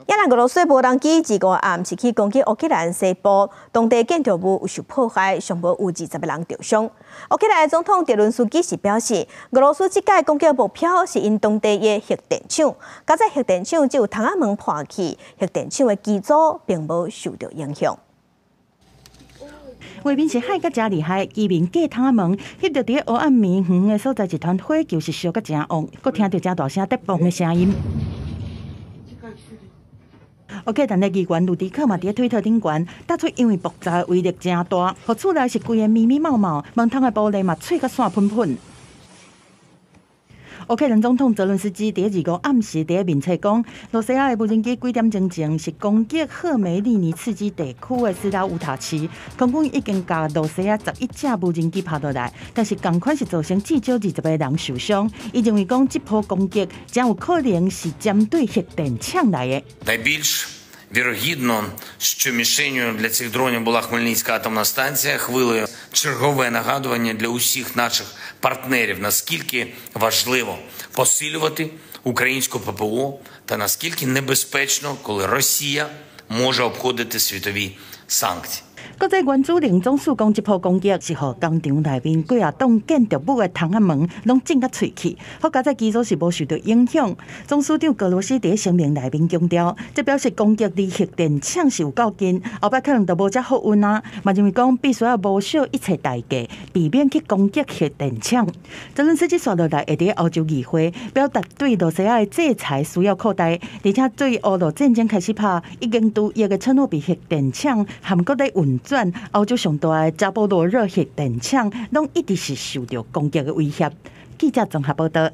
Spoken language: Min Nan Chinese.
猶人俄羅斯無人機二五暗時去攻擊烏克蘭西部，當地建築物有受破壞，上無有20個人著傷。烏克蘭總統澤倫斯基是表示，俄羅斯這擺攻擊目標是𪜶當地的核電廠，佳哉核電廠只有窗仔門破去，核電廠的機組並無受著影響。畫面是海甲誠厲害，居民隔窗仔門，翕著佇咧黑暗暝遠的所在，一團火球是燒甲誠旺，閣聽著誠大聲得嘣的聲音。烏克蘭的議員盧迪克嘛佇咧推特頂懸，打出因為爆炸的威力誠大，予厝內是規个密密茂茂，門窗的玻璃嘛碎甲散噴噴。烏克蘭總統澤倫斯基佇二五暗時佇咧面冊講，羅西亞的無人機幾點鐘前是攻擊赫梅利尼茨基地區的斯拉烏塔市，空軍已經共羅西亞11架無人機拍落來，但是仝款是造成至少20個人受傷。伊認為講，這波攻擊誠有可能是針對核電廠來的。 Найбільш вірогідно, що мішенню для цих дронів була Хмельницька атомна станція. Хвилею чергове нагадування для усіх наших партнерів, наскільки важливо посилювати українську ППО та наскільки небезпечно, коли Росія може обходити світові санкції. 國際原子能總署講，這波攻擊是予工廠內面幾仔棟建築物的窗仔門攏震甲碎去，好佳哉機組是無受著影響。總署長格羅斯佇聲明內面強調，這表示攻擊離核電廠是有夠近，後擺可能就無遮好運啊。嘛認為講必須愛無惜一切代價，避免去攻擊核電廠。澤倫斯基紲落來會佇歐洲議會表達對羅西亞的制裁需要擴大，而且對烏俄戰爭開始拍已經除役的車諾比核電廠含閣咧運轉歐洲上大的扎波羅熱核電廠，攏一直是受著攻擊的威脅。記者綜合報導。